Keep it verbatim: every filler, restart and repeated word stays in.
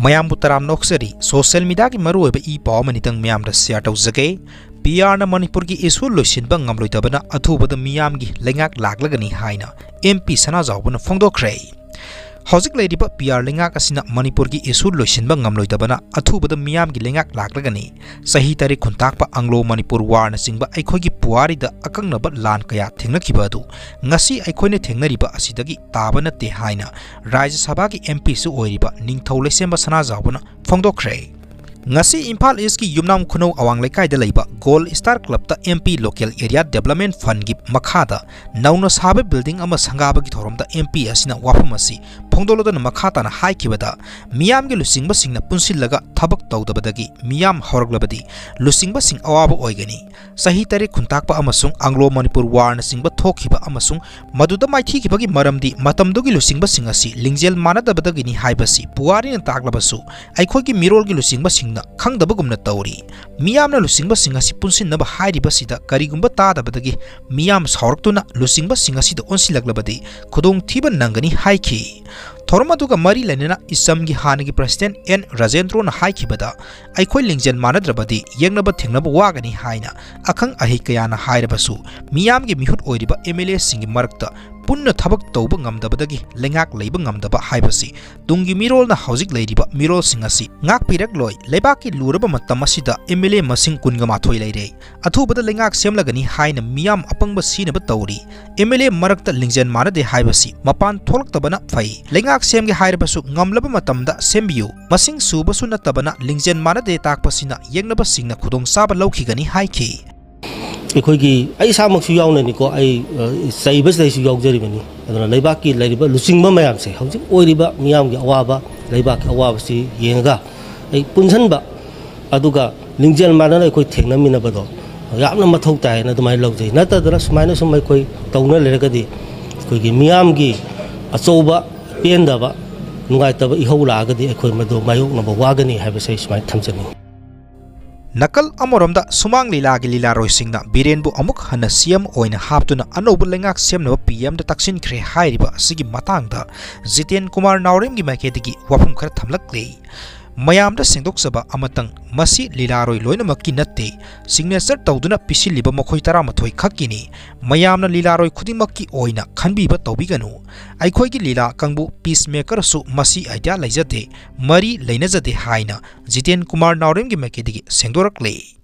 ꯃꯌꯥꯝꯕꯨ ꯇꯔꯥꯝꯅ ꯑꯣꯛꯆꯔꯤ꯫ ꯁꯣꯁꯤꯌꯦꯜ ꯃꯤꯗꯤꯌꯥꯒꯤ ꯃꯔꯨꯑꯣꯏꯕ ꯏ ꯄꯥꯎ ꯑꯃꯅꯤꯇꯪ ꯃꯌꯥꯝꯗ ꯁꯤꯌꯥꯔ ꯇꯧꯖꯒꯦ꯫ ꯄꯤ ꯑꯥꯔꯅ ꯃꯅꯤꯄꯨꯔꯒꯤ ꯏꯁꯨ ꯂꯣꯏꯁꯤꯟꯕ ꯉꯝꯂꯣꯏꯗꯕꯅ ꯑꯊꯨꯕꯗ ꯃꯤꯌꯥꯝꯒꯤ ꯂꯩꯉꯥꯛ ꯂꯥꯛꯂꯒꯅꯤ ꯍꯥꯏꯅ ꯑꯦꯝ ꯄꯤ ꯁꯅꯥꯖꯥꯎꯕꯅ ꯐꯣꯡꯗꯣꯛꯈ꯭ꯔꯦ꯫ ꯍꯧꯖꯤꯛ ꯂꯩꯔꯤꯕ ꯄꯤ ꯑꯥꯔ ꯂꯩꯉꯥꯛ ꯑꯁꯤꯅ ꯃꯅꯤꯄꯨꯔꯒꯤ ꯏꯁꯨ ꯂꯣꯏꯁꯤꯟꯕ ꯉꯝꯂꯣꯏꯗꯕꯅ ꯑꯊꯨꯕꯗ ꯃꯤꯌꯥꯝꯒꯤ ꯂꯩꯉꯥꯛ ꯂꯥꯛꯂꯒꯅꯤ꯫ ꯆꯍꯤ ꯇꯔꯦꯠ ꯈꯨꯟꯇꯥꯛꯄ ꯑꯪꯒ꯭ꯂꯣ ꯃꯅꯤꯄꯨꯔ ꯋꯥꯔꯅꯆꯤꯡꯕ ꯑꯩꯈꯣꯏꯒꯤ ꯄꯨꯋꯥꯔꯤꯗ ꯑꯀꯛꯅꯕ ꯂꯥꯟ ꯀꯌꯥ ꯊꯦꯡꯅꯈꯤꯕ ꯑꯗꯨ ꯉꯁꯤ ꯑꯩꯈꯣꯏꯅ ꯊꯦꯡꯅꯔꯤꯕ ꯑꯁꯤꯗꯒꯤ ꯇꯥꯕ ꯅꯠꯇꯦ ꯍꯥꯏꯅ ꯔꯥꯖ꯭ꯌ ꯁꯚꯥꯒꯤ ꯑꯦꯝ ꯄꯤꯁꯨ ꯑꯣꯏꯔꯤꯕ ꯅꯤꯡꯊꯧ ꯂꯩꯁꯦꯝꯕ ꯁꯅꯥꯖꯥꯎꯕꯅ ꯐꯣꯡꯗꯣꯛꯈ꯭ꯔꯦ꯫ ꯉꯁꯤ ꯏꯝꯐꯥꯜ ꯏꯁꯀꯤ ꯌꯨꯝꯅꯥꯝ ꯈꯨꯅꯧ ꯑꯋꯥꯡ ꯂꯩꯀꯥꯏꯗ ꯂꯩꯕ ꯒꯣꯜ ꯁ꯭ꯇꯥꯔ ꯀ꯭ꯂꯕꯇ M P local area development ꯐꯟꯒꯤ ꯃꯈꯥꯗ ꯅꯧꯅ ꯁꯥꯕ ꯕꯤꯜꯗꯤꯡ ꯑꯃ ꯁꯪꯒꯥꯕꯒꯤ ꯊꯧꯔꯝꯗ ꯑꯦꯝ ꯄꯤ ꯑꯁꯤꯅ ꯋꯥꯐꯝ ꯑꯁꯤ ꯐꯣꯡꯗꯣꯛꯂꯗꯨꯅ ꯃꯈꯥ ꯇꯥꯅ ꯍꯥꯏꯈꯤꯕꯗ, ꯃꯤꯌꯥꯝꯒꯤ ꯂꯨꯆꯤꯡꯕꯁꯤꯡꯅ ꯄꯨꯟꯁꯤꯜꯂꯒ ꯊꯕꯛ ꯇꯧꯗꯕꯗꯒꯤ ꯃꯤꯌꯥꯝ ꯍꯧꯔꯛꯂꯕꯗꯤ ꯂꯨꯆꯤꯡꯕꯁꯤꯡ ꯑꯋꯥꯕ ꯑꯣꯏꯒꯅꯤ꯫ ꯆꯍꯤ ꯇꯔꯦꯠ ꯈꯨꯟꯇꯥꯛꯄ ꯑꯃꯁꯨꯡ ꯑꯪꯒ꯭ꯂꯣ ꯃꯅꯤꯄꯨꯔ ꯋꯥꯔꯅꯆꯤꯡꯕ ꯊꯣꯛꯈꯤꯕ ꯑꯃꯁꯨꯡ ꯃꯗꯨꯗ ꯃꯥꯏꯊꯤꯈꯤꯕꯒꯤ ꯃꯔꯝꯗꯤ ꯃꯇꯝꯗꯨꯒꯤ ꯂꯨꯆꯤꯡꯕꯁꯤꯡ ꯑꯁꯤ ꯂꯤꯡꯖꯦꯜ ꯃꯥꯟꯅꯗꯕꯗꯒꯤꯅꯤ ꯍꯥꯏꯕꯁꯤ ꯄꯨꯋꯥꯔꯤꯅ ꯇꯥꯛꯂꯕꯁꯨ, ꯑꯩꯈꯣꯏꯒꯤ ꯃꯤꯔꯣꯜꯒꯤ ꯂꯨꯆꯤꯡꯕꯁꯤꯡꯅ ꯈꯪꯗꯕꯒꯨꯝꯅ ꯇꯧꯔꯤ꯫ ꯃꯤꯌꯥꯝꯅ ꯂꯨꯆꯤꯡꯕꯁꯤꯡ ꯑꯁꯤ ꯄꯨꯟꯁꯤꯟꯅꯕ ꯍꯥꯏꯔꯤꯕꯁꯤꯗ ꯀꯔꯤꯒꯨꯝꯕ ꯇꯥꯗꯕꯗꯒꯤ ꯃꯤꯌꯥꯝ ꯁꯥꯎꯔꯛꯇꯨꯅ ꯂꯨꯆꯤꯡꯕꯁꯤꯡ ꯑꯁꯤꯗ ꯑꯣꯟꯁꯤꯜꯂꯛꯂꯕꯗꯤ ꯈꯨꯗꯣꯡꯊꯤꯕ ꯅꯪꯒꯅꯤ ꯍꯥꯏꯈꯤ꯫ ꯊꯧꯔꯝ ꯑꯗꯨꯒ ꯃꯔꯤ ꯂꯩꯅꯅ ꯏꯁꯝꯒꯤ ꯍꯥꯟꯅꯒꯤ ꯄ꯭ꯔꯁꯤꯗꯦꯟꯠ ꯑꯦꯟ ꯔꯥꯖꯦꯟꯗ꯭ꯔꯣꯅ ꯍꯥꯏꯈꯤꯕꯗ, ꯑꯩꯈꯣꯏ ꯂꯤꯡꯖꯦꯜ ꯃꯥꯟꯅꯗ꯭ꯔꯕꯗꯤ ꯌꯦꯡꯅꯕ ꯊꯦꯡꯅꯕ ꯋꯥꯒꯅꯤ ꯍꯥꯏꯅ ꯑꯈꯪ ꯑꯍꯩ ꯀꯌꯥꯅ ꯍꯥꯏꯔꯕꯁꯨ, ꯃꯤꯌꯥꯝꯒꯤ ꯃꯤꯍꯨꯠ ꯑꯣꯏꯔꯤꯕ ꯑꯦꯝ ꯑꯦꯜ ꯑꯦꯁꯤꯡꯒꯤ ꯃꯔꯛꯇ ꯄꯨꯟꯅ ꯊꯕꯛ ꯇꯧꯕ ꯉꯝꯗꯕꯗꯒꯤ ꯂꯩꯉꯥꯛ ꯂꯩꯕ ꯉꯝꯗꯕ ꯍꯥꯏꯕꯁꯤ ꯇꯨꯡꯒꯤ ꯃꯤꯔꯣꯜꯅ ꯍꯧꯖꯤꯛ ꯂꯩꯔꯤꯕ ꯃꯤꯔꯣꯜꯁꯤꯡ ꯑꯁꯤ ꯉꯥꯛꯄꯤꯔꯛꯂꯣꯏ꯫ ꯂꯩꯕꯥꯛꯀꯤ ꯂꯨꯔꯕ ꯃꯇꯝ ꯑꯁꯤꯗ ꯑꯦꯝ ꯑꯦꯜ ꯑꯦ ꯃꯁꯤꯡ ꯀꯨꯟꯒ ꯃꯥꯊꯣꯏ ꯂꯩꯔꯦ꯫ ꯑꯊꯨꯕꯗ ꯂꯩꯉꯥꯛ ꯁꯦꯝꯂꯒꯅꯤ ꯍꯥꯏꯅ ꯃꯤꯌꯥꯝ ꯑꯄꯪꯕ ꯁꯤꯅꯕ ꯇꯧꯔꯤ꯫ ꯑꯦꯝ ꯑꯦꯜ ꯑꯦ ꯃꯔꯛꯇ ꯂꯤꯡꯖꯦꯜ ꯃꯥꯟꯅꯗꯦ ꯍꯥꯏꯕꯁꯤ ꯃꯄꯥꯟ ꯊꯣꯛꯂꯛꯇꯕꯅ ꯐꯩ꯫ ꯂꯩꯉꯥꯛ ꯁꯦꯝꯒꯦ ꯍꯥꯏꯔꯕꯁꯨ ꯉꯝꯂꯕ ꯃꯇꯝꯗ ꯁꯦꯝꯕꯤꯌꯨ꯫ ꯃꯁꯤꯡ ꯁꯨꯕꯁꯨ ꯅꯠꯇꯕꯅ ꯂꯤꯡꯖꯦꯜ ꯃꯥꯟꯅꯗꯦ ꯇꯥꯛꯄꯁꯤꯅ ꯌꯦꯡꯅꯕꯁꯤꯡꯅ ꯈꯨꯗꯣꯡꯆꯥꯕ ꯂꯧꯈꯤꯒꯅꯤ ꯍꯥꯏꯈꯤ꯫ ꯑꯩꯈꯣꯏꯒꯤ, ꯑꯩ ꯏꯁꯥꯃꯛꯁꯨ ꯌꯥꯎꯅꯅꯤꯀꯣ, ꯑꯩ, ꯑ, ꯆꯩꯕꯁꯤꯗꯩꯁꯨ ꯌꯥꯎꯖꯔꯤꯕꯅꯤ꯫ ꯑꯗꯨꯅ ꯂꯩꯕꯥꯛꯀꯤ ꯂꯩꯔꯤꯕ ꯂꯨꯆꯤꯡꯕ ꯃꯌꯥꯝꯁꯦ, ꯍꯧꯖꯤꯛ ꯑꯣꯏꯔꯤꯕ ꯃꯤꯌꯥꯝꯒꯤ ꯑꯋꯥꯕ, ꯂꯩꯕꯥꯛꯀꯤ ꯑꯋꯥꯕꯁꯤ ꯌꯦꯡꯉꯒ ꯑꯩ ꯄꯨꯟꯁꯤꯟꯕ, ꯑꯗꯨꯒ ꯂꯤꯡꯖꯦꯜ ꯃꯥꯟꯅꯅ ꯑꯩꯈꯣꯏ ꯊꯦꯡꯅꯃꯤꯟꯅꯕꯗꯣ ꯌꯥꯝꯅ ꯃꯊꯧ ꯇꯥꯏ ꯍꯥꯏꯅ ꯑꯗꯨꯃꯥꯏꯅ ꯂꯧꯖꯩ꯫ ꯅꯠꯇꯗꯅ ꯁꯨꯃꯥꯏꯅ ꯁꯨꯝ ꯑꯩꯈꯣꯏ ꯇꯧꯅ ꯂꯩꯔꯒꯗꯤ ꯑꯩꯈꯣꯏꯒꯤ ꯃꯤꯌꯥꯝꯒꯤ ꯑꯆꯧꯕ ꯄꯦꯟꯗꯕ, ꯅꯨꯡꯉꯥꯏꯇꯕ ꯏꯍꯧ ꯂꯥꯛꯑꯒꯗꯤ ꯑꯩꯈꯣꯏ ꯃꯗꯨ ꯃꯥꯌꯣꯛꯅꯕ ꯋꯥꯒꯅꯤ ꯍꯥꯏꯕꯁꯦ ꯑꯩ ꯁꯨꯃꯥꯏꯅ ꯊꯝꯖꯅꯤꯡꯉꯤ꯫ ꯅꯥꯀꯜ ꯑꯃꯔꯣꯝꯗ ꯁꯨꯃꯥꯡ ꯂꯤꯂꯥꯒꯤ ꯂꯤꯂꯥꯔꯣꯏꯁꯤꯡꯅ ꯕꯤꯔꯦꯟꯕꯨ ꯑꯃꯨꯛ ꯍꯟꯅ ꯁꯤ ꯑꯦꯝ ꯑꯣꯏꯅ ꯍꯥꯞꯇꯨꯅ ꯑꯅꯧꯕ ꯂꯩꯉꯥꯛ ꯁꯦꯝꯅꯕ ꯄꯤ ꯑꯦꯝꯗ ꯇꯛꯁꯤꯟꯈ꯭ꯔꯦ ꯍꯥꯏꯔꯤꯕ ꯑꯁꯤꯒꯤ ꯃꯇꯥꯡꯗ ꯖꯤꯇꯦꯟ ꯀꯨꯃꯥꯔ ꯅꯥꯎꯔꯦꯝꯒꯤ ꯃꯥꯏꯀꯩꯗꯒꯤ ꯋꯥꯐꯝ ꯈꯔ ꯊꯝꯂꯛꯂꯤ꯫ ꯃꯌꯥꯝꯗ ꯁꯦꯡꯗꯣꯛꯆꯕ ꯑꯃꯇꯪ, ꯃꯁꯤ ꯂꯤꯂꯥꯔꯣꯏ ꯂꯣꯏꯅꯃꯛꯀꯤ ꯅꯠꯇꯦ, ꯁꯤꯒꯅꯦꯆꯔ ꯇꯧꯗꯨꯅ ꯄꯤꯁꯤꯜꯂꯤꯕ ꯃꯈꯣꯏ ꯇꯔꯥꯃꯥꯊꯣꯏ ꯈꯛꯀꯤꯅꯤ꯫ ꯃꯌꯥꯝꯅ ꯂꯤꯂꯥꯔꯣꯏ ꯈꯨꯗꯤꯡꯃꯛꯀꯤ ꯑꯣꯏꯅ ꯈꯟꯕꯤꯕ ꯇꯧꯕꯤꯒꯅꯨ꯫ ꯑꯩꯈꯣꯏꯒꯤ ꯂꯤꯂꯥ ꯀꯥꯡꯕꯨ ꯄꯤꯁ ꯃꯦꯀꯔꯁꯨ ꯃꯁꯤ ꯑꯥꯏꯗꯤꯌꯥ ꯂꯩꯖꯗꯦ, ꯃꯔꯤ ꯂꯩꯅꯖꯗꯦ ꯍꯥꯏꯅ ꯖꯤꯇꯦꯟ ꯀꯨꯃꯥꯔ ꯅꯥꯎꯔꯦꯝꯒꯤ ꯃꯥꯏꯀꯩꯗꯒꯤ ꯁꯦꯡꯗꯣꯔꯛꯂꯦ꯫